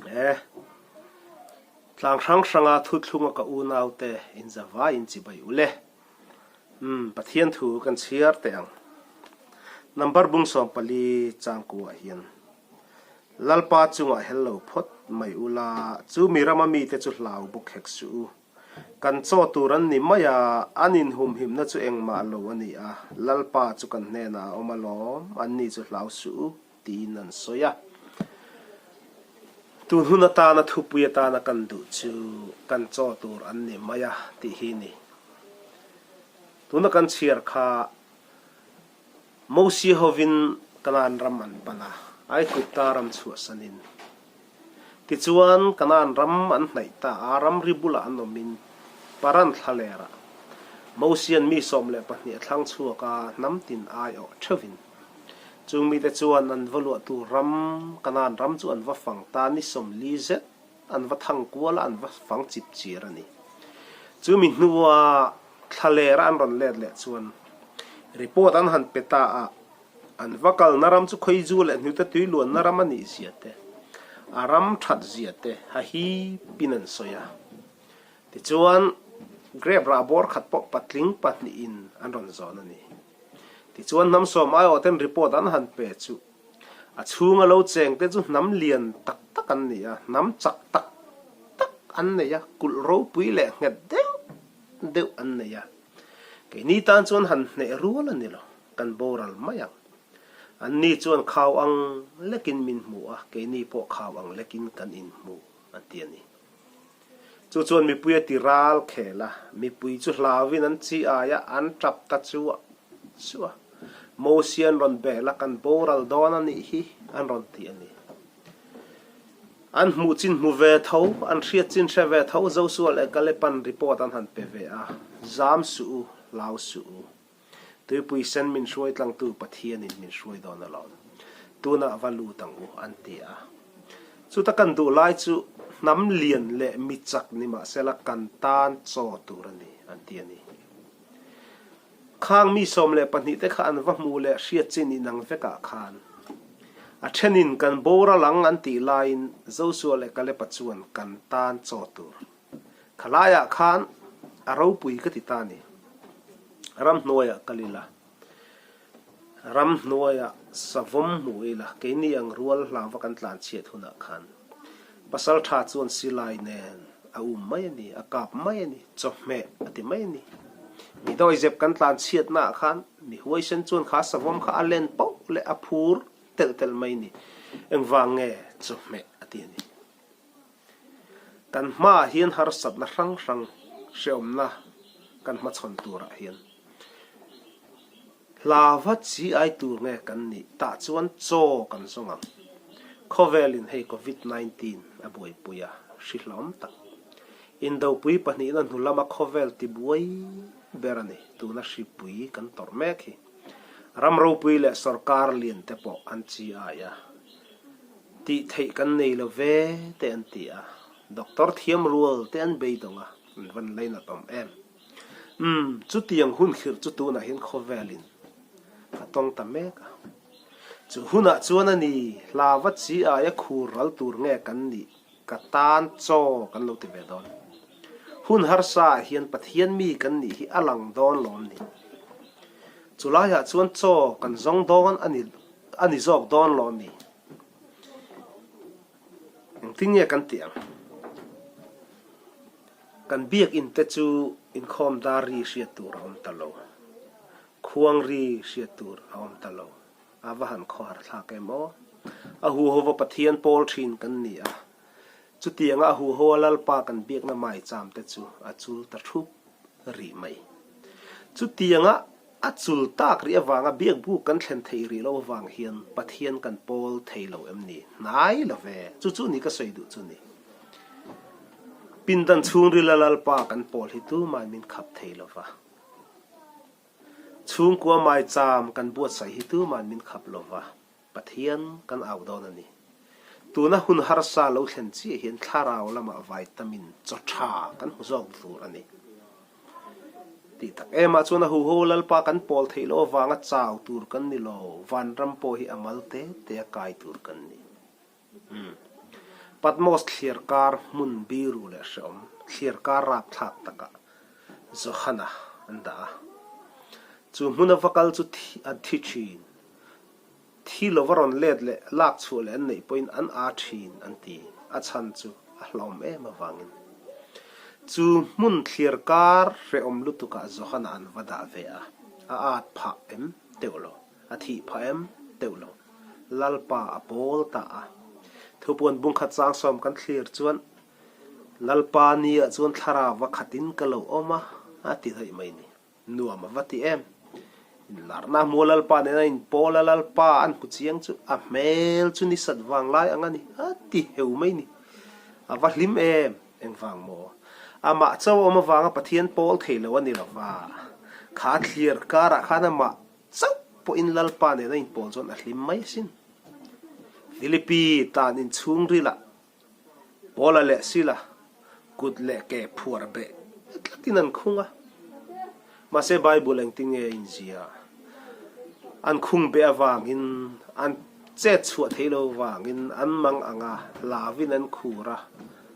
E. Tlang hrang hranga thuthlunga ka unaute inzavaiin chibai u le. Umm, Pathian thu kan chhiar teh ang. Number bung 14 changkuah hian Lalpa chungah hel lo phawt mai ula, chu mi rama mite chu hlau bawk hek suh u. Kan chaw tur an ni mai a, an inhumhimna chu engmah lo a ni a, Lalpa chu kan hnenah a awm alawm, anni chu hlau suh u, tiin an sawi a. Tun hun atana thupui atana kan duh chu kan chaw tur an ni mai a tih hi ni. Tuna kan chhiar kha Mosia hovin Kanaan ram an pan a, Aigupta ram chhuahsanin. Tichuan Kanaan ram an hnaih ta a, ramri bulah an awmin Paran thlalerah Mosian mi 12 a thlang chhuak a, hnam tin aiawh theuhin. Chung mite chuan an va luah tur ram, Kanaan ram chu an va fang ta ni 40 zet an va thang kual a, an va fang chip chir a ni. Chumi hnua thlalera an rawn let leh chuan report an han pe ta a, an va kalna ram chu Khawiju leh hnute tui luanna ram a nih zia te, a ram that zia te ha hipin an sawi a. Tichuan, grape rah bawr khat pawh patling pahnihin an rawn zawn a ni. Tichuan hnam sawm aiawh ten report an han pe chu a chhunga lo cheng te chu hnam lian tak tak an ni a, hnam chak tak tak an nei a, kulh ropui leh nghet deuh deuh an nei a. Keini tan chuan han hneh rual a ni lo, kan boral mai ang. Anni chuan khau ang lekin min hmu a, keini pawh khau ang lekin kan inhmu, an ti a ni. Chu chuan mipui a ti ral khel a, mipui chu hlauin an chi ai a, an tap ta chuah chuah. Mosia an rawn bel a, kan boral dawn a nih hi, an rawn ti a ni. An hmuh chin hmu ve tho, an hriat chin hre ve tho, Joshua leh Kalepan report an han pe ve a, Zam suh u, hlau suh u. Tuipui sen min hruai tlangtu Pathianin min hruai dawn alawm. Tunah va lut ang u, an ti a. Chuta kan duh lai chu hnam lian leh mi chak ni mahsela kan tan chaw tur a ni, an ti a ni. Khang mi 12 te kha an va hmuh leh hriat chin inang vekah khan a thenin kan boral ang an tih laiin Joshua leh Kaleba chuan kan tan chaw tur Khalaiah khan a ropui ka ti ta ni. Ramhnuaiah kal ila, ramhnuaiah savawm hmu ila, keini ang rual hlauva kan tlan chhiat hunah khan pasal tha chuan silai nen a um mai a ni, a kap mai a ni, chawhmeh a ti mai a ni. Mi dawizep kan tlan chhiatnaah khan mi huaisen chuan kha savawm kha a len poh leh a phur telh telh mai a ni. Engvang nge chawhmeh a ti a ni. Kan hmaah hian harsatna hrang hrang hreawmna kan hmachhawn turah hian hlava chi ai tur nge kan nih tah chuan chaw kan zawng ang. Khawvelin hei Covid 19 a buaipui a, hri hlawm tak. Indopui pahnihna hnu lama khawvel tibuai ber a ni, tuna hripui kan tawrh mek hi. Ram ropui leh sawrkar lian te pawh an chi ai a. Tih theih kan nei lo ve te an ti a, doctor thiam rual te an beidawng a, an van lainat awm em. Umm, chutiang hun khirh chu tunah hian khawvelin a tawng ta mek a. Chu hunah chuan a ni, hlava chi aia khur ral tur nge kan nih ka tan chaw kan lo ti ve dawn. Hun harsa ah hian Pathian mi kan nih hi a lang dawn lawm ni. Chulaiah chuan chaw kan zawng dawn a ni. A ni zawk dawn lo ni. Engtin nge kan tih ang? Kan biakinn te chu inkhawm dar ri hriat tur a awm ta lo. Khuang ri hriat tur a awm ta lo. A va han khawhar thlak em aw. A huhova Pathian pawl thin kan ni a. Chutianga a huhoa Lalpa kan biakna maicham te chu a chul ta thup rih mai. Chutianga A chul tak rih avanga biakbuk kan thlen theih rih loh avang hian Pathian kan pawl thei lo em ni? Hnai lo ve. Chu chu ni ka sawi duh chu ni. Pindan chhungrila Lalpa kan pawl hi tumai min khap thei lo va. Chhungkua maicham kan buatsaih hi tuman min khap lo va. Pathian kan au dawn a ni. Tuna hun harsa lo thlen chiah hian thlarau lamah vitamin chaw tha kan hmu zawk tur a ni. Tih tak emah chuan a huho Lalpa kan pawl theih loh avanga chau tur kan ni lo, vanram pawh hi a mal te te a kai tur kan ni. Umm. Patmos thliarkar hmun biru leh hrehawm thliarkar rapthlak takah Johana an dah a. Chu hmuna va kal chu an thi thin. Thi lova rawn let leh lak chhuah leh an neih pawhin an aa thin an ti. A chhan chu a hlauhawm em avangin. Chu hmun thliarkar hrehawm lutukah Johana an va dah ve a, a at phah em teuh lo. A thih phah em? Teuh lo. Lalpa a pawl ta a. Thupuan bungkhat changsawm kan thlir chuan, Lalpa ni ah chuan thlarau va khatin ka lo awm a, a ti daih mai ni. Nuam a va ti em? Inlarna hmua Lalpa nena inpawl a, Lalpa an hmu chiang chu a hmel chu ni sat vang lai ang a ni, a ti heu mai ni. A va hlim em? Engvang maw? Amah chauh a awm avanga Pathian pawl thei lo a ni lo va. Kha thlir karah khan amah Chauh pawhin Lalpa nena inpawl chuan a hlim mai asin. Philippi tan inchhungrilah Paula leh Sila kut leh ke phuar beh tlatin an khung a. Mahse Bible engtin nge a inzia? An khung beh avangin, an chet chhuah thei lo vangin an mang ang a, hlauin an khur a,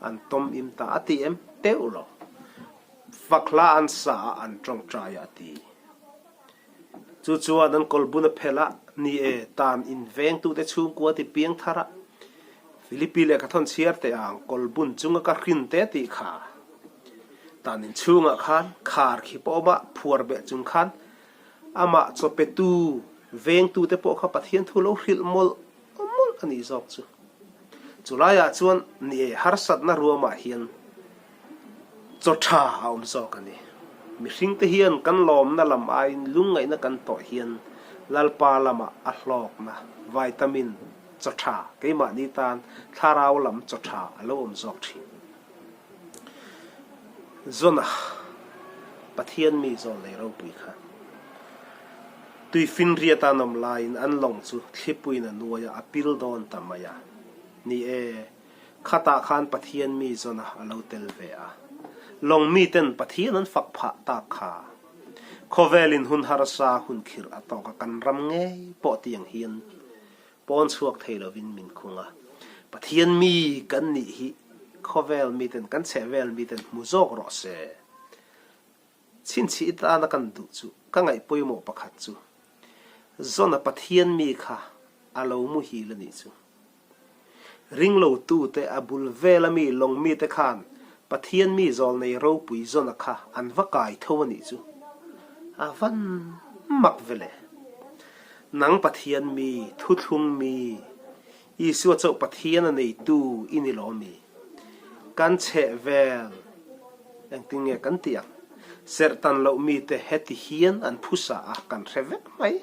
an tawm im ta a ti em? Teuh lo. Fak hla an sa a, an tawngtai a ti. Chu chuan an kawlbun a phelh a, Ni e, tan in vengtute chhungkua ti piang thar a, Philippi leh ka thawn chhiar teh ang kawlbun chunga ka hrin te tih kha. Tan in chhungah khan khar khi pawh awm a, phuar beh chung khan amah chawpetu vengtute pawh kha Pathian thu lo hrilh mawlh mawlh a nih zawk chu. Chulaiah chuan ni e, harsatna ruamah hian Chaw tha a awm zawk a ni. Mihringte hian kan lawmna lam aiin lungngaihna kan tawh hian Lalpa lamah a hlawkna, vitamin, chaw tha keimahni tan thlarau lam chaw tha a lo awm zawk thin. Zona, Pathian mi zawl nei ropui kha. Tuifinriat an awm laiin an lawng chu thlipuiin a nuai a, a pil dawn ta mai a. Ni e, Khatah khan Pathian mi zawna a lo tel ve a. Lawng miten Pathian an fak phah tak kha. Khawvelin hun harsa hun khirh a tawk a kan ram ngei pawh tiang hian pawn chhuak thei lovin min khung a. Pathian mi kan nih hi khawvel miten kan chhehvel miten hmu zawk rawh se. Chhinchhih tana kan duh chu ka ngaih pawimawh pakhat chu Zawna Pathian mi kha a lo muhil a nih chu. Ringlotute a bul vela mi lawng mite khan Pathian mi zawl nei ropui zawna kha an va kai tho a nih chu. A van mak ve le. Nang Pathian mi, thuthlung mi, Isua chauh Pathian a neitu i ni lo mi? Kan chheh vel engtin nge kan tih ang? Serhtan loh mite heti hian an phusa a kan hre vek mai.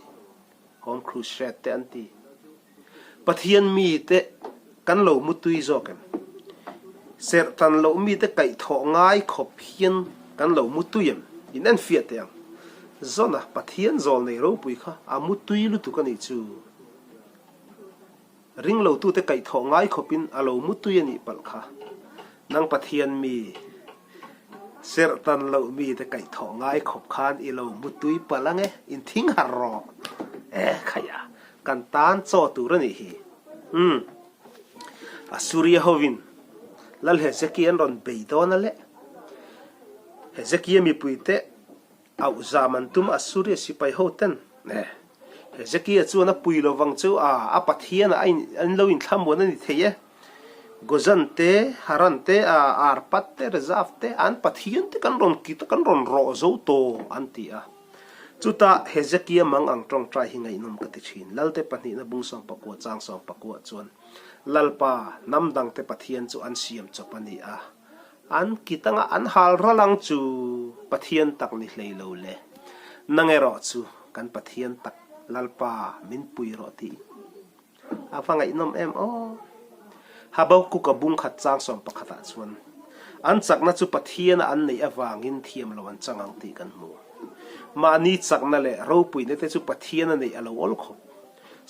Home Crusade te an ti. Pathian mite kan lo mutui zawk em? Serhtan loh mite kaihthawh ngai khawp hian kan lo mutui em? In enfiah teh ang. Zawna Pathian zawl nei ropui kha a mutui lutuk a nih chu. Ringlotute kaihthawh ngai khawpin a lo mutui a nih palh kha. Nang Pathian mi, serhtan loh mite kaihthawh ngai khawp khan i lo mutui palh ang e, in thing harh rawh. E khaia, kan tan chaw tur a nih hi. Umm. Assuria hovin Lal Hezekia an rawn bei dawn a le. Hezekia mipuite Auh zam an tum Assuria sipai ho ten e. Hezekia chuan a pui lo vang chu a, a Pathian ah a in an lo inthlamuan a ni thei e. Gozan te, Haran te, a Arpad te, Rezaf te, an Pathian te kan rawn kit a, kan rawn rawh zo tawh an ti a. Chutah Hezekia mang ang tawngtai hi ngaihnawm ka ti thin. Lalte pahnihna bung 14 chang 14 chuan Lalpa, hnam dangte Pathian chu an siam chawp a ni a. An kit anga an hal ral ang chu Pathian tak ni hlei lo le. Nang erawh chu kan Pathian tak Lalpa min pui rawh tih a va ngaihnawm em aw. Habakkuk-a bung khat chang 11 ah chuan an chakna chu Pathiana an neih avangin thiam lo an chang ang tih kan hmu. Mahni chakna leh ropuina te chu Pathiana neih a lo awl khawp.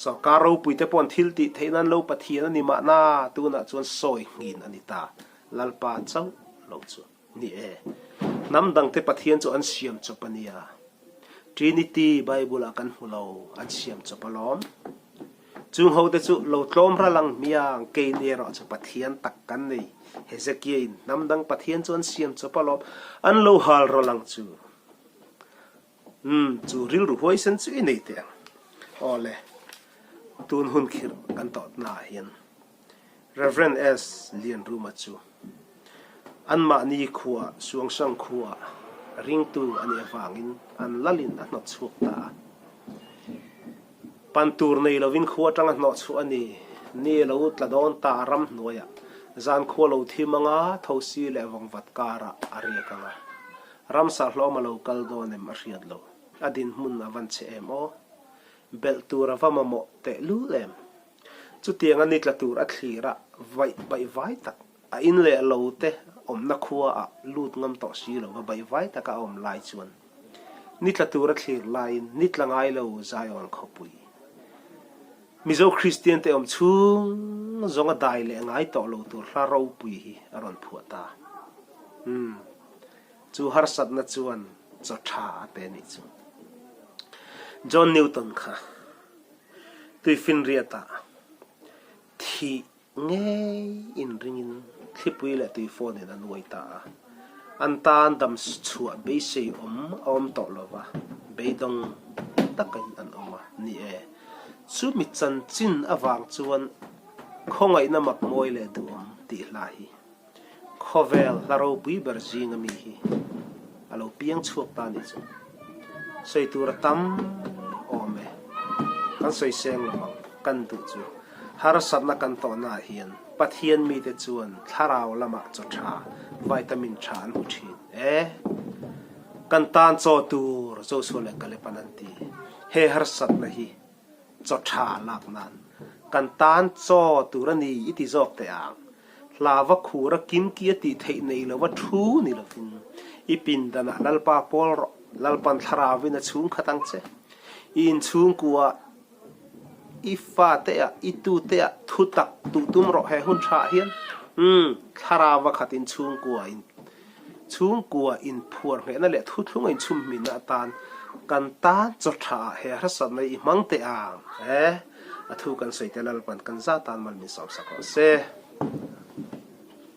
Sorkar ropuite paw'n thil tih theih nan lo Pathian a ni mahna tunah chuan sawi nghin a ni ta. Lalpa chauh lo chu ni e. Hnam dangte Pathian chu an siam chawp a nia. Trinity Bible ah kan hmu lo, an siam chawp alawm. Chung hote chu lo tlawm ral ang hmiang, keini erawh chu Pathian tak kan nei. Hezekiain hnam dang Pathian chu an siam chawp alawm, an lo hal rawlh ang chu. Umm, chu rilru huaisen chu i nei teh ang. Aw le, tun hun khirh kan tawhnaah hian Rev. S. Lianruma chu anmahni khua Suangsang khua ringtu a nih avangin an lalin a hnawt chhuak ta a. Pan tur nei lovin khua atanga hnawh chhuah a ni. Ni a lo tla dawn ta a ram hnuaiah zan khua lo thim anga thosi leh vawngvat karah a riak anga ramsa hlawm a lo kal dawn em a hriat lo. A dinhmun a van che em aw. Belh tur a va mamawh teh lul em. Chutianga ni tla tur a thlir a, vaih baihvai tak a in leh lo te awmna khua ah lut ngam tawh si lo va baihvai taka a awm lai chuan ni tla tur a thlir laiin ni tla ngai lo Zion khawpui Mizo Kristian te awm chhung zawnga dai leh ngai tawh lo tur hla ropui hi a rawn phuah ta. Umm. Chu harsatna chuan chaw tha a pe a nih chu. John Newton kha. Tuifinriatah thih ngei inringin thlipui leh tuifawnin an uai ta a. An tan dam chhuah beisei awm a awm tawh lo va, beidawng takin an awm a ni e. Chumi chanchin avang chuan khawngaihna mak mawi leh duhawm tih hla hi Khawvel hla ropui ber zinga mi hi a lo piang chhuak ta nih chu. Sawi tur a tam awm e. Kan sawi seng lo ang, kan duh chu. Harsatna kan tawhnaah hian Pathian mite chuan thlarau lamah chaw tha, vitamin tha an hmu thin e. Kan tan chaw tur Joshua leh Kalepan an ti. He harsatna hi chaw tha lak nan kan tan chaw tur a ni i ti zawk teh ang. Hlava khura kimki a tih theih nei lova thu ni lovin i pindanah Lalpa pawl rawh, Lalpan thlaravin a chhung khat ang che. I inchhungkuah i fateah i tuteah thu tak duh tum rawh he hun thaah hian. Umm, thlarava khat inchhungkua in Chhungkua inphuar nghehna leh thuthlung a inchhumhminna atan kan tan chaw tha ah he harsatna i hmang teh ang e. A thu kan sawi te Lalpan kan zat tan mal min sawmsak rawh se.